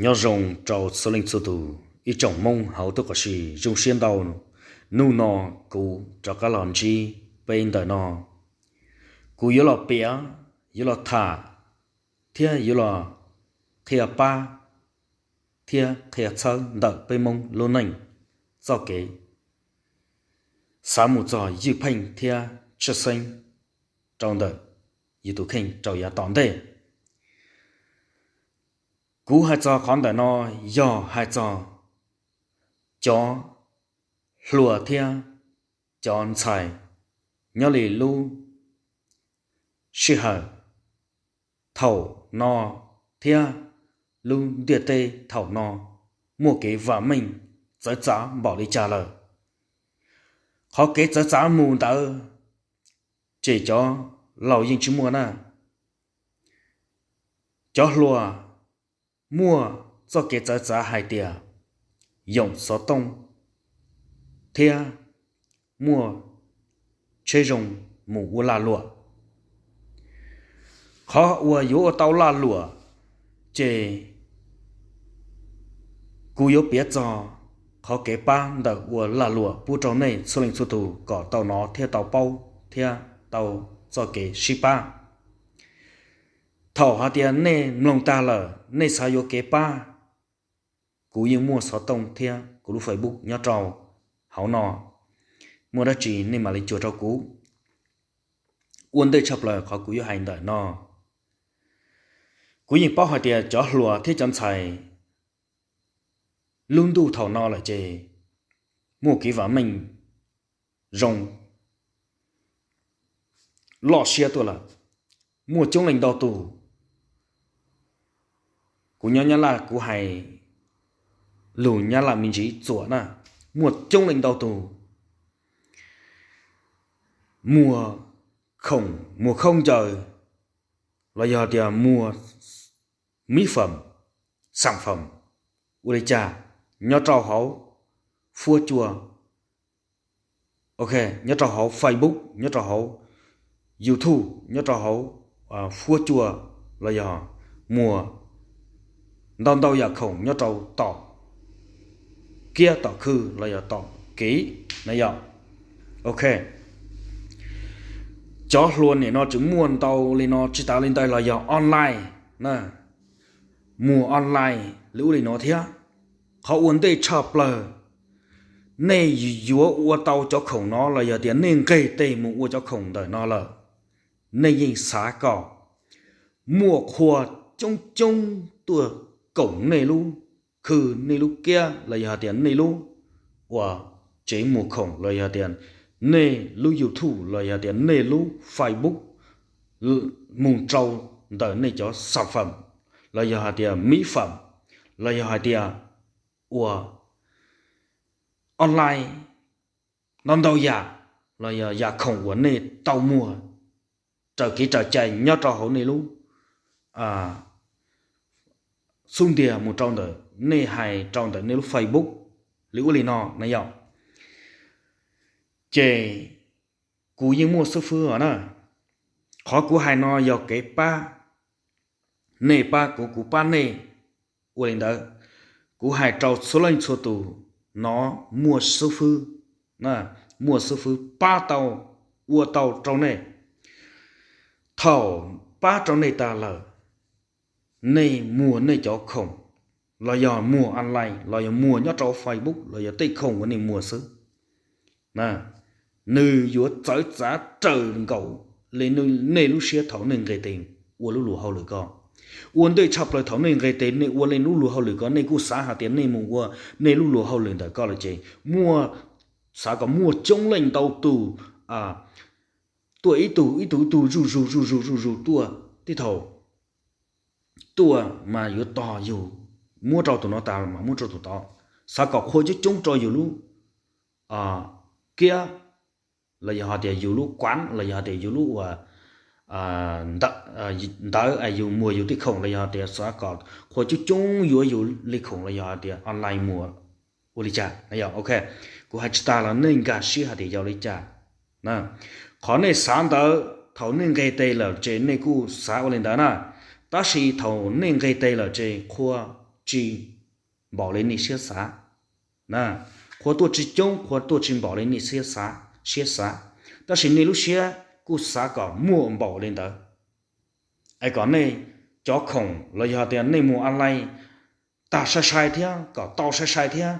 Nyob zoo rau txhua leej txhua tus, ib tsoom Hmoob hauv tuab qhov si, zoo siab ntau. Hnub no kuv rov qab los ntsib peb ntawm no. Kuv yuav los piav, yuav los tham, thiab yuav los qhia pab thiab qhia txhawb ntawm peb Hmoob lub neej txoj kev xav mus txog ywj pheej thiab tshwj xeeb rau ntawm yus tus kheej rau yav tom ntej. Kuv hais txog qhov ntawm no yog hais txog cov hluas thiab cov ntxhais nyob li lub sij hawm thaum no thiab lub ntiaj teb thaum no muaj kev vam meej txawv txav npaum li cas lawm. Qhov kev txawv txav mus ntawd ces cov laus yeej tsis muaj na. Cov hluas muaj txoj kev txawv txav hais tias yoom xov tooj thiab muaj tsheb zoo mus ua lag luam. Qhov uas yuav ua tau lag luam ces kuv yuav piav txog qhov kev pab ntawm ua lag luam pub rau nej txhua leej txhua tus kom tau hnov thiab tau paub thiab tau txoj kev sib pab. Thaum hais tias nej mloog tag lawm, nej xav yuav kev pab, kuv yeej muaj xov tooj thiab kuv lub Facebook nyob rau hauv no. Muaj dab tsi nej mam li cuag rau kuv. Ua ntej tshaj plaws qhov kuv yuav hais ntawm no, kuv yeej paub hais tias cov hluas thiab cov ntxhais lub ntuj thaum no lawm ces muaj kev vam meej zoo loj siab tuaj lawm. Muaj coob leej ntau tus, kuv nyob Nyab Laj kuv hais lus Nyab Laj me ntsis txuam na, muaj coob leej ntau tus muag khoom, muag khaub ncaws, los yog tias muag mỹ phẩm, sản phẩm, ua li cas, nyob rau hauv fuab cua, ok, nyob rau hauv Facebook, nyob rau hauv YouTube, nyob rau hauv fuab cua, los yog muag ntau ntau yam khoom nyob rau tom kiab tom khw los yog tom kev na yom. Ok, cov hluas nim no tseem muaj ntau li no, tsis tas li ntawd los yog online na, muag online li ub li no thiab. Qhov ua ntej tshaj plaws, nej yuav ua tau cov khoom no los yog tias nej nqeg tes mus ua cov khoom ntawm no lawm, nej yeej xav kom muaj qhua coob coob tuaj koom nej lub khw, nej lub kiab los yog hais tias nej lub uas tsev muag khoom los yog tias nej lub YouTube los yog tias nej lub Facebook mus rau ntawm nej cov sản phẩm los yog hais tias mỹ phẩm los yog hais tias ua online ntau ntau yam los yog yam khoom uas nej tau muag raws kev raws cai nyob rau hauv nej lub xub ntiag mus rau ntawm nej hais rau ntawm nej lub Facebook li ub li no na yom. Ces kuv yeej muaj xib fwb os na. Qhov kuv hais no yog kev pab, nej pab kuv, kuv pab nej. Ua li ntawd, kuv hais rau txhua leej txhua tus no muaj xib fwb, muaj xib fwb pab tau, ua tau rau nej. Thaum pab rau nej tas lawm, nej muag nej cov khoom, los yog muag online los yog muag nyob rau Facebook los yog tej khoom uas nej muag xwb, nws yuav txawv txav raws nkaus li nej lub siab thaum nej nqis tes ua lub luag hauj lwm ko. Ua ntej tshaj plaws thaum nej nqis tes nej ua nej lub luag hauj lwm ko, nej kuj xav hais tias nej mus ua nej lub luag hauj lwm ntawm ko lawm ces muaj, xav kom muaj coob leej ntau tus tuaj ib tug ib tug ib tug zuj zus zuj zus zuj zus tuaj, tej thaum tuaj mas yuav tos yus, muab rau tus no tas mas muab rau tus tod. Xav kom qhua coob coob rau yus lub kiab los yog hais tias yus lub quán los yog hais tias yus lub uas ntawd, yus muag yus tej khoom los yog hais tias xav kom qhua coob coob yuav yus li khoom los yog hais tias online muag ua li cas na yom. Ok, kuv hais tsis tas los nej nkag siab hais tias yog li cas. Qhov nej xav ntawd thaum nej nqis tes lawm ces nej kuj xav ua li ntawd na, tab sis thaum nej nqis tes lawm ces qhua tsis npaum li nej siab xav. Qhua tuaj tsis coob, qhua tuaj tsis npaum li nej siab xav, siab xav, tab sis nej lub siab kuj xav kom muaj npaum li ntawd, es kom nej cov khoom los yog tias nej mus online tag sai sai thiab kom tau sai sai thiab,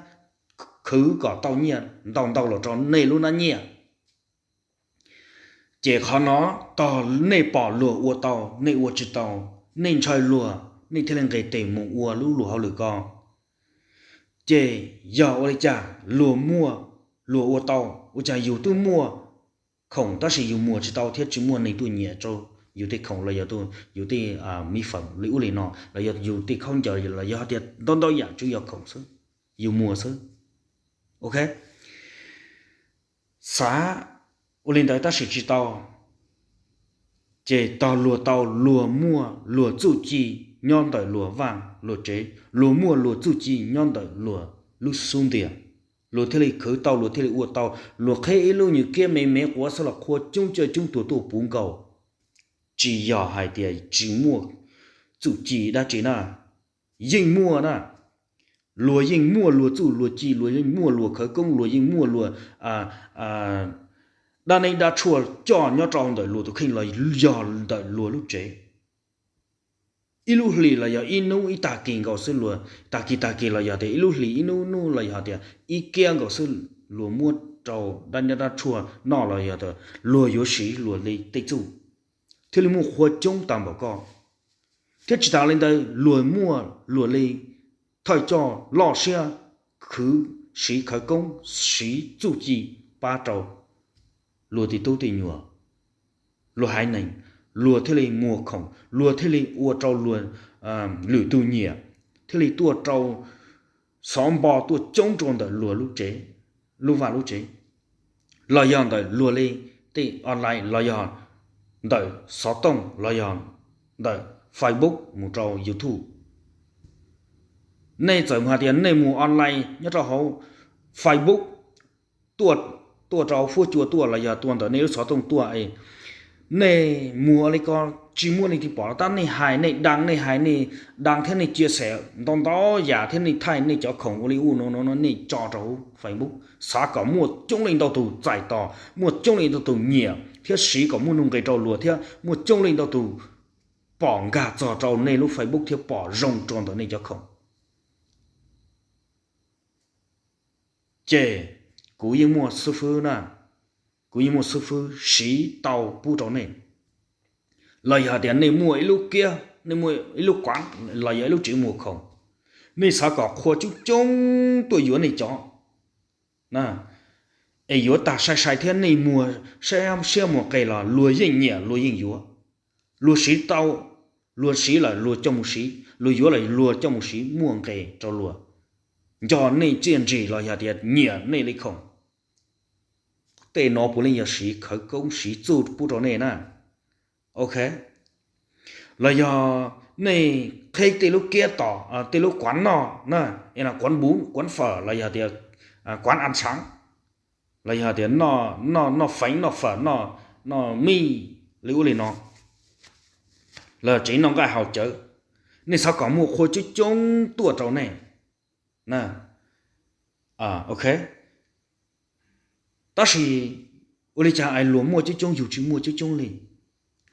khwv kom tau nyiaj ntau ntau los rau nej lub hnab nyiaj. Ces qhov no, tog nej pom luag ua tau nej ua tsis tau, nej ntshaw luag nej thiaj li nqis tes mus ua lub luag hauj lwm ko. Ces yog ua li cas luag muaj, luag ua tau, ua cas yus twb muaj khoom tab sis yus muag tsis tau thiab tsis muaj neeg tuaj nyiam rau yus tej khoom los yog yus tej mi feem li ub li no los yog yus tej khaub ncaws los yog tias ntau ntau yam tsuas yog khoom xwb, yus muag xwb. Ok, xav ua li ntawd tab sis tsis tau. Ces tog luag tau, luag muaj luag txuj ci nyob ntawm luag vaj luag tsev, luag muaj luag txuj ci nyob ntawm luag lub xub ntiag, luag thiaj li khwv tau, luag thiaj li ua tau. Luag qheb ib lub nyuag kiab me me quav xwb los qhua coob coob tuag tuaj puv nkaus. Tsis yog hais tias tsis muaj txuj ci dab tsi na, yeej muaj na. Luag yeej muaj luag txuj luag ci, luag yeej muaj luag khawv koob, luag yeej muaj luag dab neeb dab tshuaj coj nyob rau ntawm luag tus kheej los yog ntawm luag lub tsev. Ib lub hlis los yog ib hnub ib tag kis nkaus xwb, luag tag kis tag kis los yog tias ib lub hlis ib hnub hnub los yog tias ib kiab nkaus xwb, luag muab rau dab neeb dab tshuaj noj los yog tias luag yuav siv luag li tej txuj thiaj li muaj qhua coob tag npaum ko. Thiab tsis tas li ntawd, luag muaj luag li thawj coj loj siab, khwv, siv khawv koob, siv txuj ci pab rau luag tej tub tej nyuam, luag haiv neeg, luag thiaj li muag khoom, luag thiaj li ua rau luag lwm tus nyiam, thiaj li tuaj rau xov npo tuaj coob rau ntawm luag lub tsev, lub vaj lub tsev, los yog ntawm luag li tej online los yog ntawm xov tooj los yog ntawm Facebook mus rau YouTube. Nej txawm hais tias nej mus online nyob rau hauv Facebook, tuaj, tuaj rau fuab cua tuaj los yog tuaj ntawm nej lub xov tooj tuaj, nej muag li ko tsis muaj leej twg pom los tab nej hais, nej đăng, nej hais, nej đăng thiab nej chia sẻ ntau ntau yam thiab nej thaij nej cov khoom ua li ub no no no nej tso rau hauv Facebook, xav kom muaj coob leej ntau tus txais tos, muaj coob leej ntau tus nyiam thiab siv kom muaj nuj nqis rau luag thiab muaj coob leej ntau tus pom nkag txog rau nej lub Facebook thiab pom zoo rau ntawm nej cov khoom. Ces kuv yeej muaj xib fwb na, kuv yeej muaj xib fwb siv tau pub rau nej. Los yog hais tias nej muaj ib lub kiab, nej muaj ib lub quán los yog ib lub tsev muag khoom, nej xav kom qhua coob coob tuaj yuav nej cov, es yuav tag sai sai thiab nej muag siab muag qes los luag yeej nyiam luag yeej yuav. Luag siv tau, luag siv lawm luag coj mus siv, luag yuav lawm luag coj mus siv muaj nqis rau luag, nco nej txiaj ntsig los yog tias nyiam nej li khoom. Tej no puav leej yog siv khawv koob siv txuj pub rau nej na. Ok, los yog nej qheb tej lub kiab tom tej lub quán noj na, quán bún quán phở los yog tias quán ăn sáng, los yog tias noj feev noj phở noj, noj mij li ub li no, los tsev noj nqaij haus cawv, nej xav kom muaj qhua coob coob tuaj rau nej. Ok, tab sis ua li cas es luag muaj coob coob yus tsis muaj coob coob li?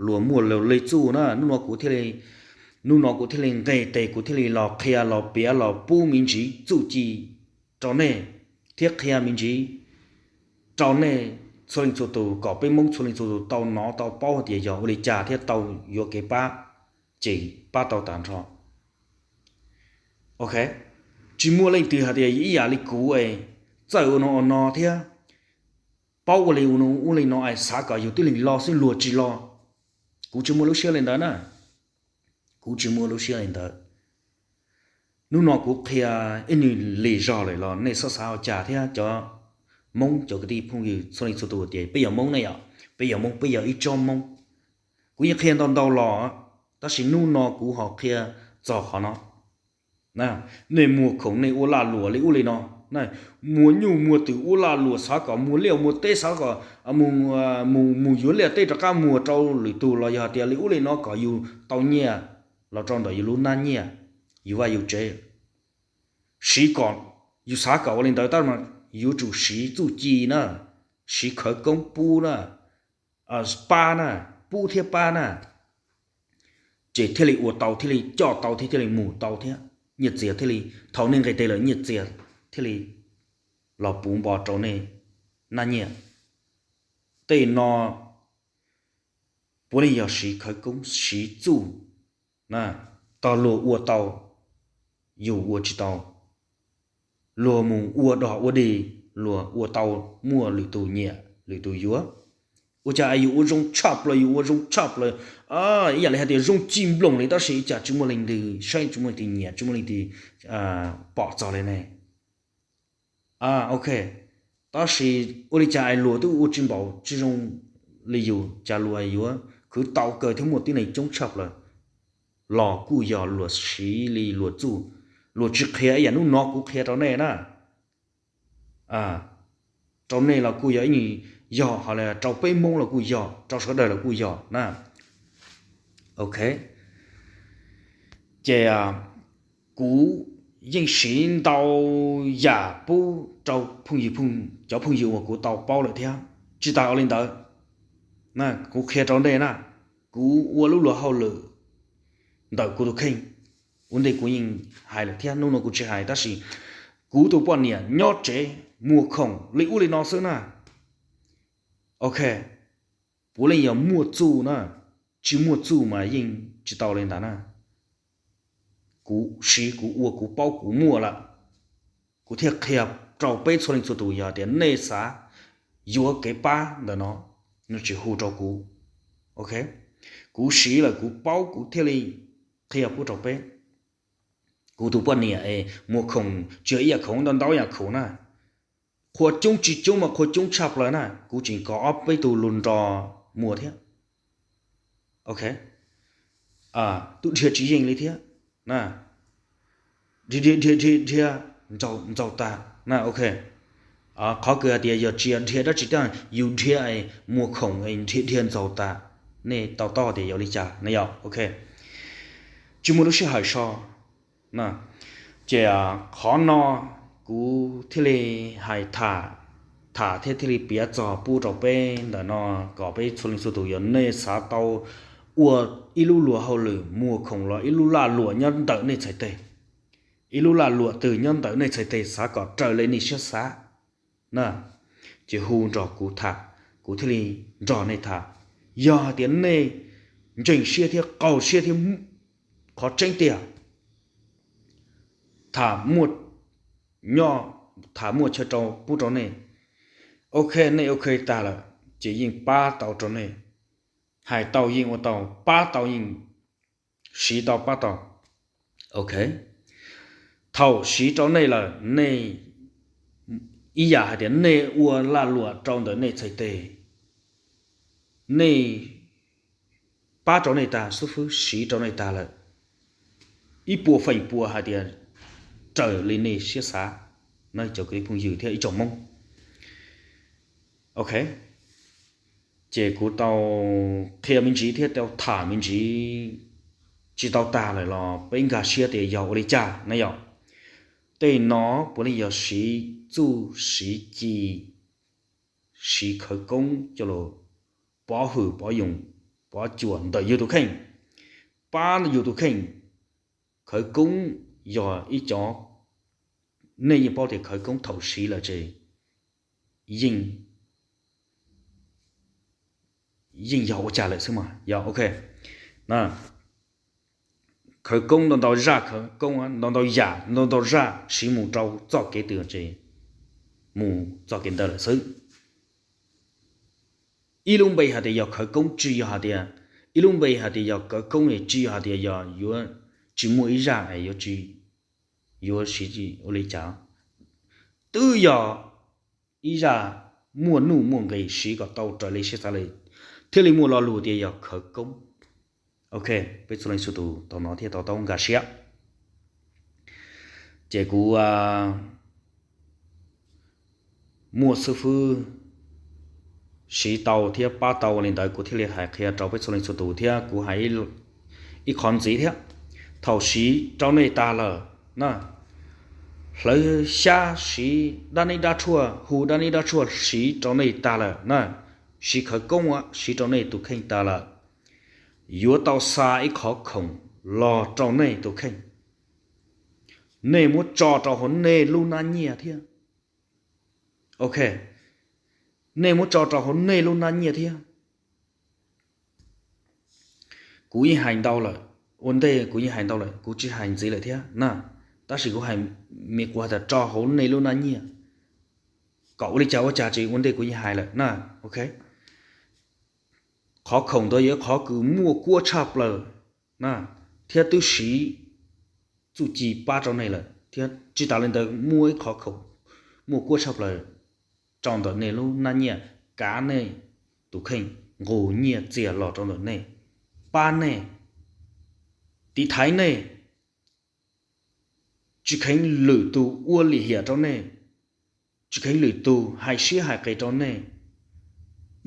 Luag muaj luag li txuj na, hnub no kuv thiaj li, hnub no kuv thiaj li nqes tes kuv thiaj li los qhia los piav los pub me ntsis txuj ci rau nej thiab qhia me ntsis rau nej txhua leej txhua tus kom peb Hmoob txhua leej txhua tus tau hnov tau paub tias yog ua li cas thiab tau yuav kev pab, ces pab tau tas nrho. Ok, tsis muaj leej twg hais tias ib yam li kuv es txawj ua no ua no thiab paub ua li ua no ua li no es xav kom yus tib leeg los xwb luag tsis los. Kuv tsis muaj lub siab li ntawd na. Kuv tsis muaj lub siab li ntawd. Hnub no kuv qhia ib nws lis zog lawm los nej txhob xav ua cas thiab cov Hmoob cov kwv tij phooj ywg txhua leej txhua tus tias peb yog Hmoob ne yom, peb yog Hmoob, peb yog ib tsob Hmoob. Kuv yeej qhia ntau ntau los, tab sis hnub no kuv ho qhia txog qhov no. Nej muag khoom nej ua lag luam li ub li no, muag nyuj muag twm ua lag luam xav kom muag liaj muag teb xav kom mus yuav liaj teb rov qab muag rau lwm tus los yog tias li ub li no kom yus tau nyiaj los rau ntawm yus lub hnab nyiaj, yus vaj yus tsev. siv kom, yus xav kom ua li ntawd tab sis mas yuav tsum siv txuj ci na, siv khawv koob pub na, pab na, pub thiab pab na, ces thiaj li ua tau, thiaj li coj tau thiab thiaj li mus tau thiab. Nyiaj txiag thiaj li, thaum nej nqis tes lawm nyiaj txiag thiaj li los puv npo rau nej naj nyiaj. Tej no puav leej yog siv khawv koob siv txuj na, tog luag ua tau, yus ua tsis tau. Luag mus ua dog ua dig, luag ua tau, muaj lwm tus nyiam lwm tus yuav. Ua cas yus ua zoo tshaj plaws, yus ua zoo tshaj plaws, ib yam li hais tias zoo ci nploos li tab sis ua cas tsis muaj leej twg saib, tsis muaj leej twg nyiam, tsis muaj leej twg pom txog li ne? Ok, tab sis ua li cas es luag twb ua tsis npaum tsis zoo li yus, cas luag yuav khwv tau kawg thiab muaj tib neeg coob tshaj plaws? Los kuj yog luag siv li luag txuj, luag tsis qhia ib yam hnub no kuv qhia rau nej na. Rau nej los kuj yog ib nyuag, yog hos li rau peb Hmoob los kuj yog, rau sawv daws los kuj yog na. Ok, ces kuv yeej siv ntau yam pub rau phooj ywg, cov phooj ywg uas kuv tau paub lawm thiab. Tsis tas ua li ntawd, kuv qhia rau nej na, kuv ua lub luag hauj lwm ntawm kuv tus kheej. Ua ntej kuv yeej hais lawm thiab, hnub no kuv tsis hais, tab sis kuv tus poj niam nyob tsev muag khoom li ub li no xwb na. Ok, puav leej yog muaj txuj na, tsis muaj txuj mas yeej tsis tau li ntawd na. Kuv siv kuv ua kuv paub kuv muaj lawm, kuv thiaj qhia rau peb txhua leej txhua tus, yog tias nej xav yuav kev pab ntawm no, no tsis hu rau kuv. Ok, kuv siv lawm kuv paub kuv thiaj li qhia pub rau peb. Kuv tus poj niam es muag khoom tsis yog ib yam khoom, ntau ntau yam khoom na. Qhua coob tsis coob mas qhua coob tshaj plaws na, kuv tseem kov ob peb tug luag nrog muag thiab. Ok, twb dhia tsis yeej li thiab na. Dhia dhia dhia dhia ntxaug tag na. Ok, qhov kws hais tias yog tsis yog dhia dab tsi tiag, yus dhia muag khoom dhia dhia ntxaug tag, nej to taub tias yog li cas na yog. Ok, tsis muaj lub sij hawm so. Ces qhov no kuv thiaj li hais tham, tham thiab thiaj li piav txog pub rau peb ntawm no, kom peb txhua leej txhua tus yog nej xav tau ua ib lub luag hauj lwm muag khoom los ib lub laj luam nyob ntawm nej txhais teg, ib lub laj luam twg nyob ntawm nej txhais teg xav kom raws li nej siab xav na, ces hu nrog kuv tham, kuv thiaj li nrog nej tham. Yog hais tias nej ntseeg siab thiab qaug siab thiab qhov tseeb tiag, tham muaj nyob, tham muaj chaw rau pub rau nej. Ok, nej ok tag lawm ces yeej pab tau rau nej, hais tau yeej ua tau, pab tau yeej siv tau pab tau. Ok, thaum siv rau nej lawm, nej ib yam hais tias nej ua laj luam rau ntawm nej txhais teg, nej pab rau nej tag xwb fwb, siv rau nej tag lawm, ib puas feem pua hais tias raws li nej siab xav na cov kwv tij phooj ywg thiab ib tsoom Hmoob. Ok, ces kuv tau qhia me ntsis thiab tau tham me ntsis tsis tau tag lawm los peb nkag siab tias yog ua li cas na yom. Tej no puav leej yog siv txuj siv ci, siv khawv koob coj los pov hwm pov yoos, pov cuam ntawm yus tus kheej, pab yus tus kheej. Khawv koob yog ib cov, nej yeej paub tias khawv koob thaum siv lawm ces yeej, yeej yog ua cas lawm xwb mas yog. Ok, khawv koob ntau ntau zaj, khawv koob ntau ntau yam, ntau ntau zaj siv mus rau txoj kev twg ces mus txoj kev ntawd lawm xwb. Ib lub npe hais tias yog khawv koob tsis yog hais tias, ib lub npe hais tias yog khawv koob tsis yog hais tias yog yuav tsis muaj ib zaj es yuav tsis, yuav siv ua li cas. Twb yog ib zaj muaj nuj muaj nqis siv kom tau raws li siab xav li, thiaj li muaj lo lus tias yog khawv koob. Ok, peb txhua leej txhua tus tau hnov thiab tau taub nkag siab. Ces kuv muaj xib fwb siv tau thiab pab tau li ntawd kuv thiaj li hais qhia rau peb txhua leej txhua tus thiab kuv hais ib qho ntxiv thiab. Thaum siv rau nej tag lawm na, plawv xyab siv dab neb dab tshuaj, hu dab neb dab tshuaj siv rau nej tag lawm na, siv khawv koob siv rau nej tus kheej tag lawm, yuav tau xa ib qhov khoom los rau nej tus kheej. Nej muab tso rau hauv nej lub hnab nyiaj thiab. Ok, nej muab tso rau hauv nej lub hnab nyiaj thiab. Kuv yeej hais ntau lawm, ua ntej kuv yeej hais ntau lawm, kuv tsis hais ntxiv lawm thiab na. Tab sis kuv hais me kuv has tas tso hauv nej lub hnab nyiaj, kom ua li cas ua cas ces ua ntej kuv yeej hais lawm na. Ok, qhov khoom ntawd yog qhov kws muaj kuab tshaj plaws na, thiab twb siv txuj ci pab rau nej lawm thiab. Tsis tas li ntawd muaj ib qhov khoom muaj kuab tshaj plaws rau ntawm nej lub hnab nyiaj, kav nej tus kheej nqus nyiaj txiag los rau ntawm nej, pab nej, tiv thaiv nej, tsis kheev lwm tus ua lim hiam rau nej, tsis kheev lwm tus hais siab hais qis rau nej.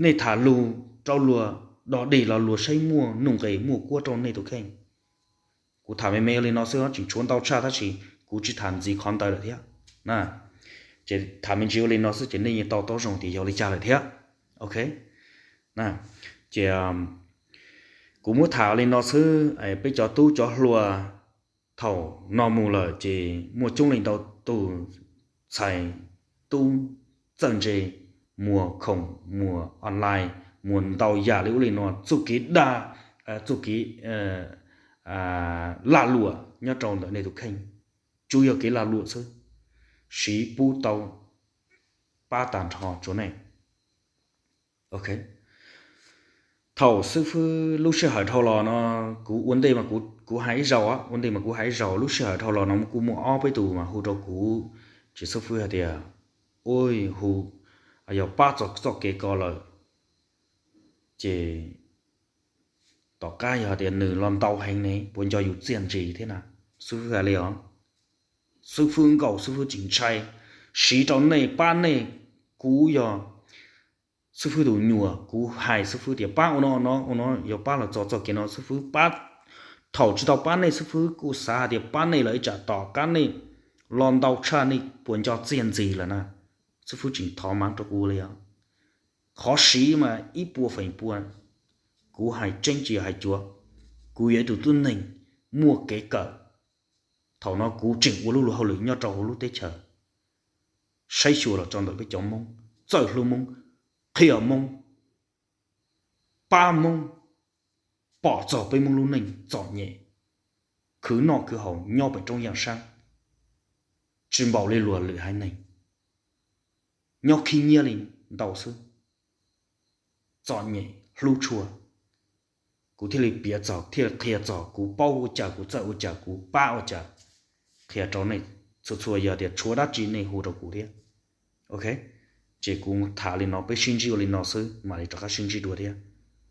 Nej tham lus rau luag dog dig los luag saib muaj nuj nqis muaj kuab rau nej tus kheej. Kuv tham me me ua li no xwb, tseem tshuav ntau tshaj tab sis kuv tsis tham ntxiv qhov ntawd lawm thiab. Ces tham me ntsis ua li no xwb ces nej yeej to taub zoo tias yog li cas lawm thiab. Ok, ces kuv muab tham li no xwb, peb cov tub cov hluas thaum no mus lawm ces muaj coob leej ntau tus ntxhais tub txawj ntse, muag khoom, muag online, muag ntau yam li ua li no, txuj kev dag, txuj kev lag luam nyob rau ntawm nej tus kheej, tsuas yog kev lag luam xwb, siv pub tau pab tag nrho rau nej. Ok, thaum xib fwb lub sij hawm dhau los no, kuv ua ntej mas kuv hais ib zaug, ua ntej mas kuv hais ib zaug, lub sij hawm dhau los no kuj muaj ob peb tus mas hu rau kuv, ces xib fwb hais tias, ua, hu, yog pab txog txoj kev ko lawm ces tom qab yog tias nws los ntau heev ne puas nco yus txiaj ntsig thiab na. Xib fwb hais li os, xib fwb nkaus xib fwb tsis ntshai, siv rau nej pab nej. Kuv yog xib fwb tus nyuam, kuv hais xib fwb tias pab ua no ua no ua no, yog pab los txog txoj kev no xib fwb pab. Thaum tsis tau pab nej xib fwb kuj xav hais tias pab nej lawm ib tsam tom qab nej los ntau tshaj nej puas nco txiaj ntsig lawm na. Xib fwb tseem thov mas rau kuv li os. Qhov siv mas ib puas feem pua, kuv hais tseeb tsis yog hais cuav. Kuv yog ib tug tub neeg muaj kev kawm, thaum no kuv tseem ua lub luag hauj lwm nyob rau hauv lub teb chaws, saib xyuas los rau ntawm peb cov Hmoob, txawj hlub Hmoob, qhia Hmoob, pab Hmoob, pom txog peb Hmoob lub neej txom nyem, khwv noj khwv haus nyob pem roob yaj sab, tsis npaum li luag lwm haiv neeg, nyob khib nyiab li ntau xwb, txom nyem hlub tshua. Kuv thiaj li piav txog, thiaj li qhia txog kuv paub ua cas, kuv txawj ua cas, kuv pab ua cas, qhia rau nej txhua txhua, yog tias tshuav dab tsi nej hu rau kuv thiab. Ok, ces kuv tham li no, peb sib ntsib ua li no xwb, mam li rov qab sib ntsib dua thiab.